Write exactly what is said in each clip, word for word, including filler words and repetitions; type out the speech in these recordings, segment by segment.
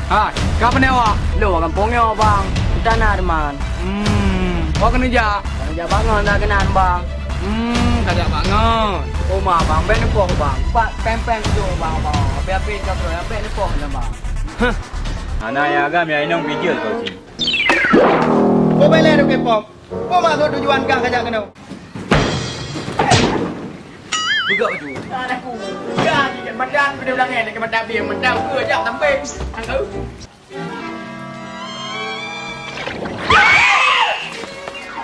Hai, ka pane awak? Lôn gampông nyoe, Bang. Utana teuma. Hmm, awak keuneuk jak? Keuneuk jak bangon dah keunan, Bang. Hmm, ka jak bangon. Uma, Bang, bèk neupoh, Bang. Pat pèng-pèng tu, Bang, Bang. Api-api ka troh, bèk neupoh, Bang. Hah. Hana nyang agam nyang inong pijil kau cit. Kau bèk lé dok kepom. Peue maksud tujuan kah kajak keunoe? Beugok baju. Adak ku. Ya, di madan pada ulangan, di madan dia, madan ke jam sampai. Angkat.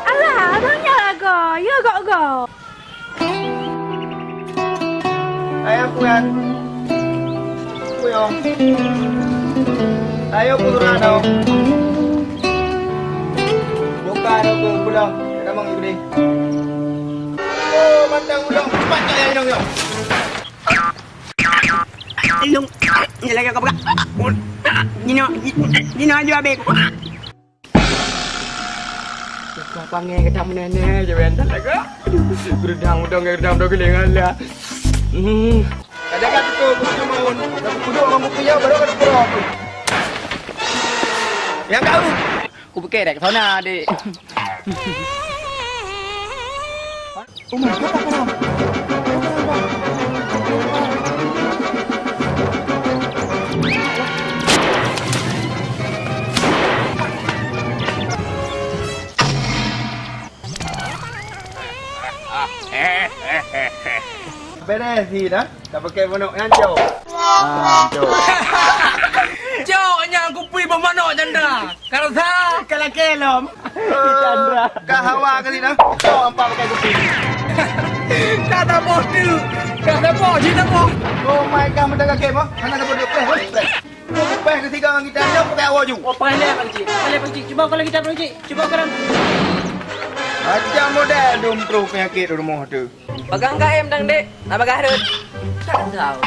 Alah, abang nyoe lagoe. Ya, gok-gok. Ayo, Puan. Puyong. Ayo, Puan, dong. Buka, dong, pulang. Ada Mang Yudi. Oh, mantap, pulang. Cepat, cak, ya, dong, ya. Ilung, ni lagi kau pegang. Nino, Nino aju habis. Kau panggil kata menene je, ben, tak laga. Gerudang, udang, gerudang, udang, geling, alah. Hmm. Kadang kan tu, aku cuma un. Aku duduk dengan buku ya, baru kau duduk aku. Yang kau. Aku pikir dah ke sana, dek. Uma, apa karam? Beres sih dah. Tak pakai manok nyan, Cok. Ah, Cok. Cok, nyan kupi beumanok janda. Ka rasa? Ka lakèe lom. Chandra. Ka hawa kali dah. Cok, ampak pakai kupi. Ka taboh tu. Ka taboh, jin taboh. Oh my God, mata kaki mo. Mana taboh dia? Preh, preh. Preh ketiga orang kita, dia pakai awak ju. Oh, pakai leh, Pak Cik. Pakai leh, Pak Cik. Cuba kalau kita, Pak Cik. Cuba kalau. Macam model dum terus penyakit rumah tu. Pegang K M dang, Dek. Nak bagah rot. Tak tahu.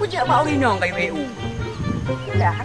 Kujak bak urinong kayu E U. Dah.